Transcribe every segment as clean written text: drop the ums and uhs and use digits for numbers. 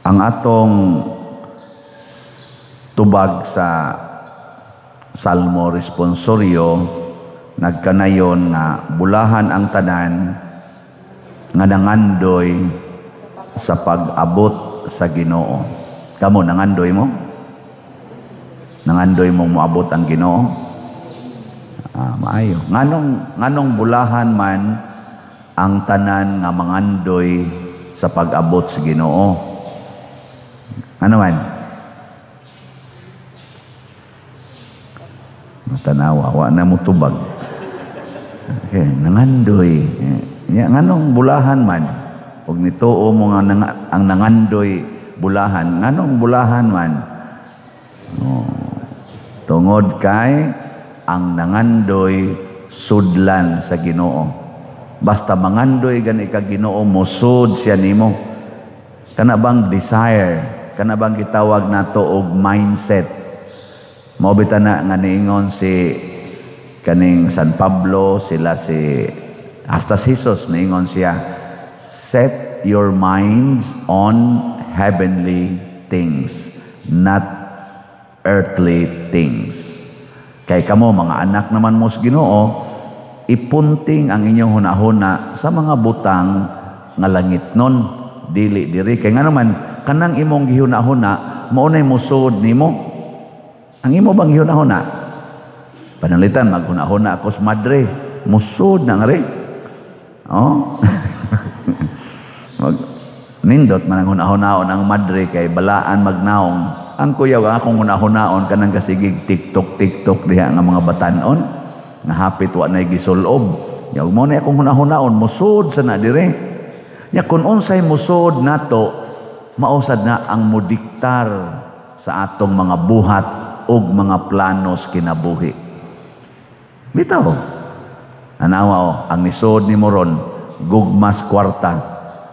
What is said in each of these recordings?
Ang atong tubag sa Salmo Responsorio nagkanayon nga bulahan ang tanan nga nangandoy sa pag-abot sa Ginoo. Kamo, nangandoy mo? Nangandoy mo moabot ang Ginoo? Ah, maayo. Nganong bulahan man ang tanan nga mangandoy sa pag-abot sa Ginoo? Ano man? Tanawa, wa na mo tubag. Okay, nangandoy. Ya, nganong bulahan man? Pag nituo mo nga ang nangandoy bulahan, nganong bulahan man? Oh, tungod kay ang nangandoy sudlan sa Ginoo. Basta mangandoy gani ka Ginoo, mosud siya nimo. Kana bang desire, kana bang gitawag nato og mindset. Mao bitaw na nga niingon si kaning San Pablo, sila si hasta si Jesus, niingon siya, "Set your minds on heavenly things, not earthly things." Kay kamo mga anak naman mo sa Ginoo, ipunting ang inyong hunahuna sa mga butang nga langit nun, dili diri. Kay nga naman, kanang imong gihunahuna, mao nay mosud nimo. Ang imo bang gihunahuna? Pananglitan, maghunahuna ako sa madre, musod na nga rin. Oh. Nindot man ang hunahunaon ang madre kay balaan magnaong. Ang kuyaw ang akong hunahunaon kanang kasigig TikTok TikTok diha nga mga batanon nga hapit wa nay gisulob. Nya mo na akong hunahunaon musod sa na dire. Nya kun unsay musod nato, mausad na ang modiktar sa atong mga buhat ug mga planos kinabuhi. Bitaw. Anawa o, ang nisod ni moron, gugmas kwarta.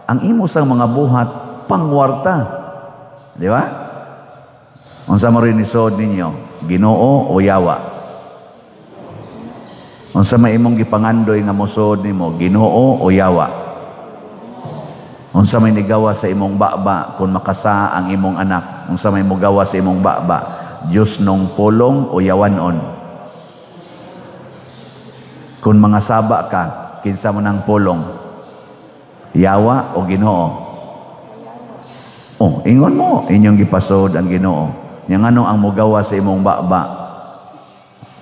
Ang imo sang mga buhat, pangwarta. Di ba? Unsa mo rin nisod ninyo? Ginoo o yawa? Unsa may imong gipangandoy nga mosod nimo? Ginoo o yawa? Unsa may nigawa sa imong baba kung makasa ang imong anak? Unsa may mugawa sa imong baba? Diyos nung pulong o yawanon? Kung mga saba ka, kinsa mo ng pulong? Yawa o Ginoo? Oh, ingon mo, inyong gipasod ang Ginoo. Nya ngano ang mugawa sa imong baba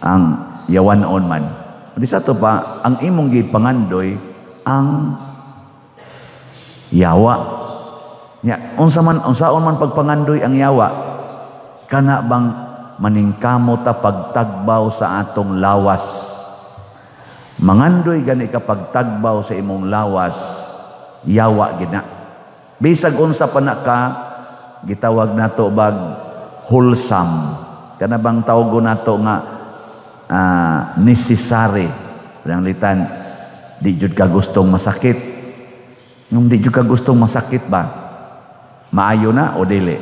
ang yawanon man? Di sa to pa, ang imong gipangandoy ang yawa. Nya unsa man, unsaon man pagpangandoy ang yawa? Kana bang maningkamot ta pagtagbaw sa atong lawas? Mangandoy gani ka pagtagbaw sa imong lawas, yawa gina. Bisag unsa pa na ka, gitawag nato bag wholesome. Kana bang tawgo nato nga necessary. Pananglitan, di jud ka gustong masakit. Nung di jud ka gustong masakit ba, maayo na o dili?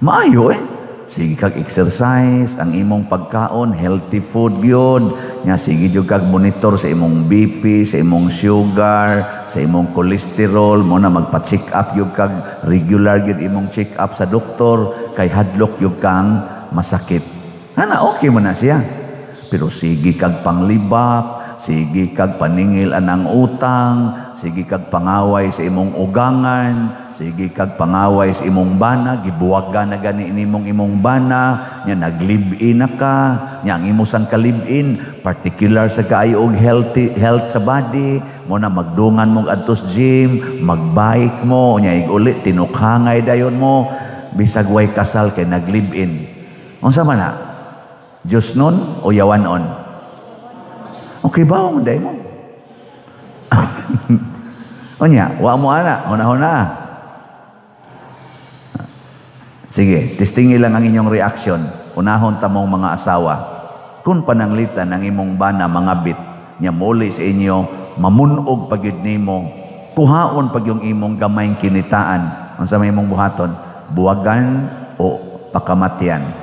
Maayo eh. Sige kag exercise, ang imong pagkaon, healthy food gyud. Nya sige jud kag monitor sa imong BP, sa imong sugar, sa imong cholesterol, mo na magpa-check up gyud kag regular gyud imong check up sa doktor kay hadlok gyud kang masakit. Ana okay man na siya. Pero sige kag panglibak, sige kag paningil anang utang, sige kag pangaway sa imong ugangan, sige kag pangaway sa imong bana, gibuwagan na gani nimong imong bana, nya naglib-in na ka, nya ang imo sang kalib-in, particular sa kaayo og healthy health sa body, mo na magdungan mong adtos gym, magbike mo, nya ig-uli tinukhangay dayon mo, bisag way kasal kay naglib-in. Unsa man na? Diyos nun o yawanon? Okay ba ang day mo? Unya, wa mo ana, huna-huna. Sige, testingi lang ang inyong reaction. Unahon ta mong mga asawa. Kung pananglitan ang imong bana mga bit, nya muli sa inyo, mamunog pagid nimo, kuhaon pag yung imong gamayng kinitaan. Unsa may imong buhaton? Buwagan o pakamatyan?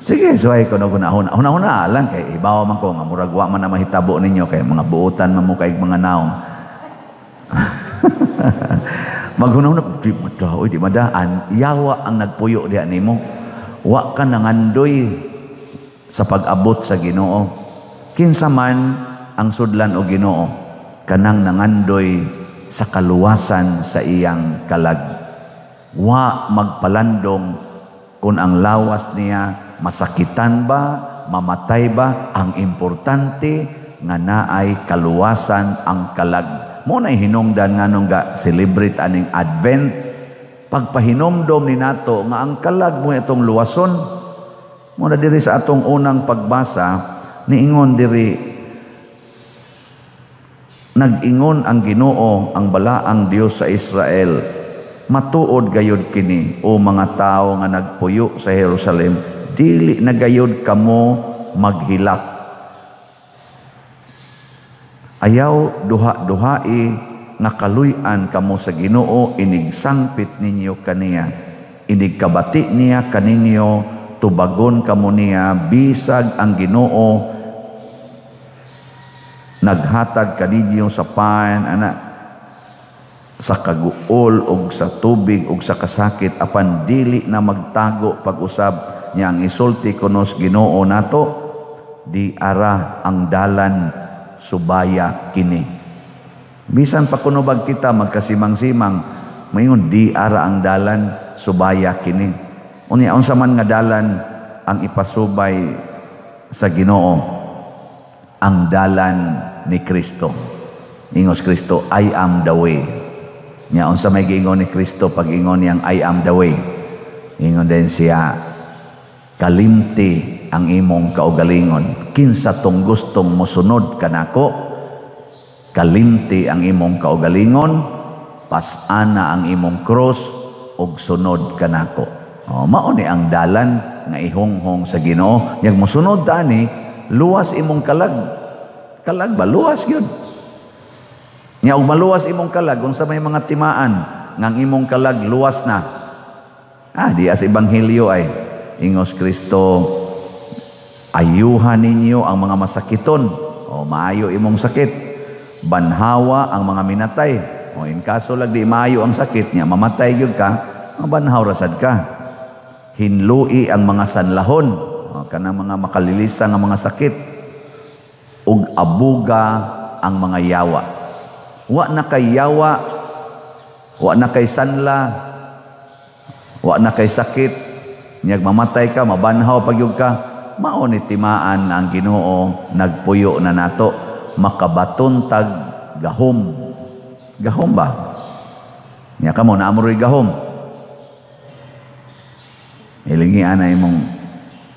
Sige, suway ko no hunahuna. Hunahuna lang kay ibaw man ko nga murag wa man na mahitabo ninyo kay mga buotan man mo kay mga naong. Maghunahuna, di mada, oy, di madaan. Yawa ang nagpuyo diha nimo. Wa ka nangandoy sa pag-abot sa Ginoo. Kinsa man ang sudlan o Ginoo, kanang nangandoy sa kaluwasan sa iyang kalag. Wa magpalandong kung ang lawas niya masakitan ba, mamatay ba, ang importante nga naay kaluwasan ang kalag. Mo na hinungdan nganong ga celebrate aning Advent, pagpahinomdom ni nato nga ang kalag mo itong luwason. Mo na diri sa atong unang pagbasa, niingon diri, nag-ingon ang Ginoo, ang balaang Dios sa Israel, matuod gayud kini, o mga tawo nga nagpuyo sa Jerusalem, dili na gayud kamo maghilak. Ayaw duha-duhai nga kaluy-an kamo sa Ginoo, inig sangpit ninyo kaniya, inig kabati niya kaninyo, tubagon kamo niya, bisag ang Ginoo naghatag kaninyo sa pan, ana, sa kaguol og sa tubig og sa kasakit, apan dili na magtago pag-usab niya ang isulti kunos Ginoo nato, di ara ang dalan, subaya kini. Bisan pa kuno bag kita magkasimang-simang, maingon di ara ang dalan, subaya kini. Unya unsa man nga dalan ang ipasubay sa Ginoo? Ang dalan ni Kristo. Ingos Kristo, I am the way. Nya unsa may giingon ni Kristo pag ingon niyang I am the way? Ingon din siya, kalimti ang imong kaugalingon. Kinsa tong gustong mosunod kanako, kalimti ang imong kaugalingon, pas-ana ang imong cross ug sunod kanako. O, mao ni ang dalan nga ihonghong sa Ginoo. Yag mosunod tani, luwas imong kalag. Kalag ba? Luwas gyud. Nya og maluwas imong kalag, unsa may mga timaan nga ang imong kalag luwas na. Ah, di as ebanghelyo ay ingos Kristo, ayuhan ninyo ang mga masakiton. O maayo imong sakit. Banhawa ang mga minatay. O in kaso lag di maayo ang sakit niya, mamatay gyud ka, mabanhaw rasad ka. Hinlui ang mga sanlahon, o kanang mga makalilisa nga mga sakit. Ug abuga ang mga yawa. Wa na kay yawa, wa na kay sanla, wa na kay sakit. Niyag mamatay ka, mabanhaw pagyud ka, mao ni timaan ang Ginoo nagpuyo na nato, makabaton tag gahom. Gahom ba? Nya kamo naamuroy gahom. Ilingi ana imong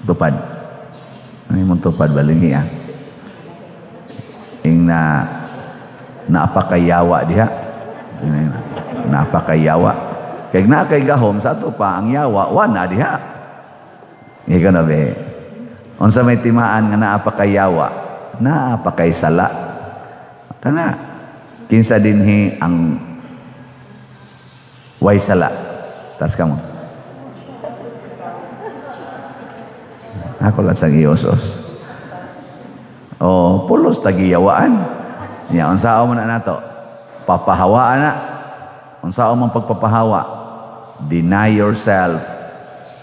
tupad. Ano imong tupad ba lingi ah? Ing na naapakayawa diha. Naapakayawa. Kay na kay gahom sa ato pa ang yawa wa na diha. Ikaw na be. Unsa may timaan nga naa pa kay yawa, naa pa kay sala. Kana kinsa dinhi ang way sala? Tas kamo. Ako lang sang iosos. O pulos tagiyawaan. Nya unsa man na nato? Papahawaan na. Unsa man pagpapahawa? Deny yourself,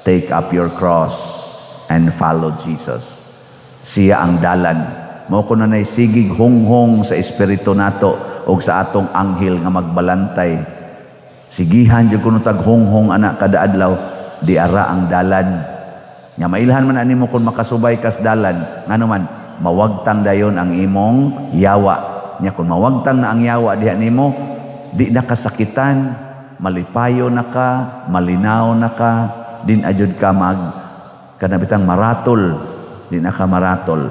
take up your cross, and follow Jesus. Siya ang dalan. Mao kuno nay sigig honghong sa espiritu nato og sa atong anghel nga magbalantay. Sigihan jud kuno tag honghong ana kada adlaw, di ara ang dalan. Nya mailhan man ani mo kun makasubay kas dalan, ngano man mawagtang dayon ang imong yawa. Nya kun mawagtang na ang yawa diha nimo, di na kasakitan, malipayo na ka, malinaw na ka, din ajud ka mag kana bitang maratol, di na ka maratol.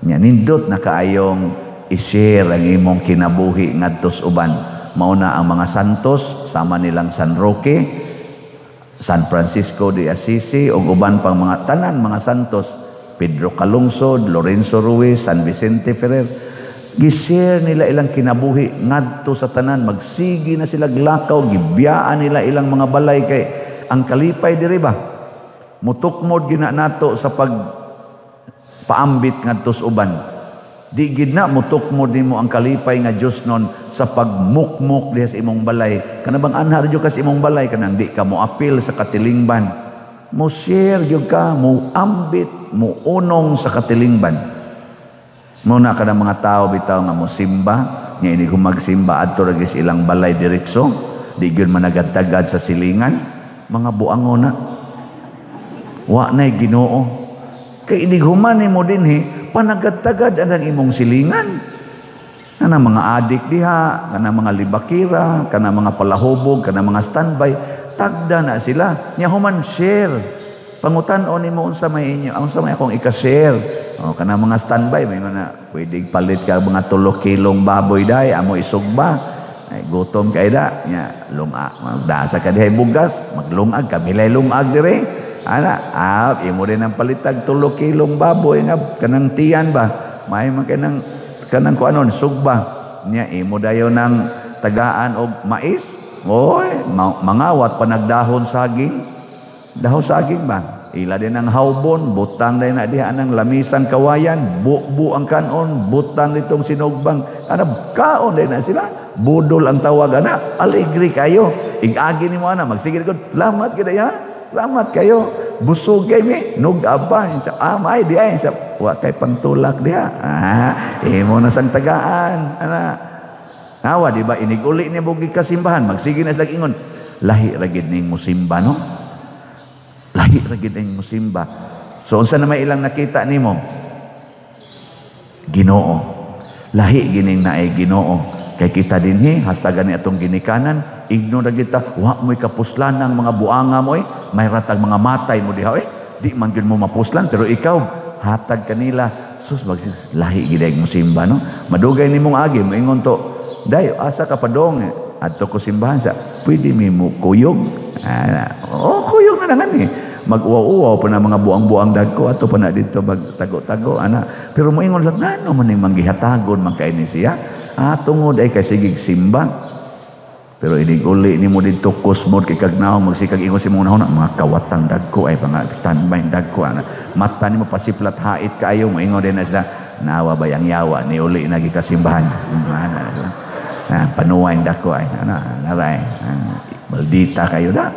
Nya nindot na kaayong i-share ang imong kinabuhi ngadto sa uban. Mao na ang mga santos sama nilang San Roque, San Francisco de Assisi ug uban pang mga tanan mga santos, Pedro Calungsod, Lorenzo Ruiz, San Vicente Ferrer. Gi-share nila ilang kinabuhi ngadto sa tanan, magsigi na sila glakaw, gibiyaan nila ilang mga balay kay ang kalipay diri ba. Mutukmod gina nato sa pag paambit ngadto sa uban. Di gid na mutukmod nimo ang kalipay nga Dios nun sa pagmukmok diha sa imong balay. Kana bang anhar jud ka sa imong balay, kanang di ka mo apil sa katilingban. Mo share gyud ka, mo ambit, mo unong sa katilingban. Mo na kada mga tao bitaw nga mo simba, nga ini magsimba adto ra sa ilang balay diretso, di gyud managad-tagad sa silingan, mga buango na. Wa na'y Ginoo. Kay inig human nimo dinhi, panagad-tagad ang imong silingan. Kana mga adik diha, kana mga libakira, kana mga palahubog, kana mga standby, tagda na sila. Nya human share. Pangutan-on nimo unsa may inyo, unsa may akong ika-share. Oh, kana mga standby may mga pwede palit ka mga 3 kilong baboy day, amo isugba. Ay, gutom kay da, nya lunga, magdasa ka dihay bugas, maglungag ka milay lungag dire. Ana, imo din ang palitag 3 kilong baboy nga kanang tiyan ba? May man kanang kanang kuanon sugba. Nya imo dayon ng tagaan og mais. Oy, mangawat pa nagdahon saging. Dahon saging ba? Ila din ang hawbon, butang din na diha ang lamisang kawayan, bubu ang kanon, butang ditong sinugbang. Ana kaon din na sila. Budol ang tawag ana, alegre kayo. Igagi nimo ana, magsige ko, salamat kay ya. Salamat kayo. Busog kay mi, nug-aba sa amay di ay sa wa kay pangtulak diha. Ah, imo na sang tagaan. Ana. Nawa di ba inig-uli niya bugi kasimbahan, magsige na sila ingon. Lahi ra gid ning musimba, no? Lahi ra gid ning musimba. So unsa na may ilang nakita nimo? Ginoo. Lahi gining naay Ginoo. Kay kita dinhi hasta gani atong ginikanan, igno ra kita, wa mo'y kapuslan ang mga buanga mo eh. May ratag mga matay mo diha eh. Di man gyud mo mapuslan, pero ikaw hatag kanila. Sus, magsis lahi gid mo simba, no? Madugay nimong agi moingon to. Day, asa ka padong? Adto ko simbahan sa pwede mi mo kuyog. Ah, oh, kuyog na nangan eh. Mag-uwaw-uwaw pa na mga buang-buang dagko ato pa na dito magtago-tago ana. Pero moingon lang, ngano man ning manggihatagon man kay ni siya? Ah, tungod ay kay sigig simba. Pero inig uli nimo didto kusmod kay kagnaw, magsikag ingon si mong nahuna, mga kawatang dagko ay mga standby dagko ana. Mata nimo pasiplat hait kaayo, moingon din na sila, nawa ba yang yawa ni uli na gikasimbahan. Ana sila. Ah, panuway dako ay ana naray. Ah, maldita kayo da.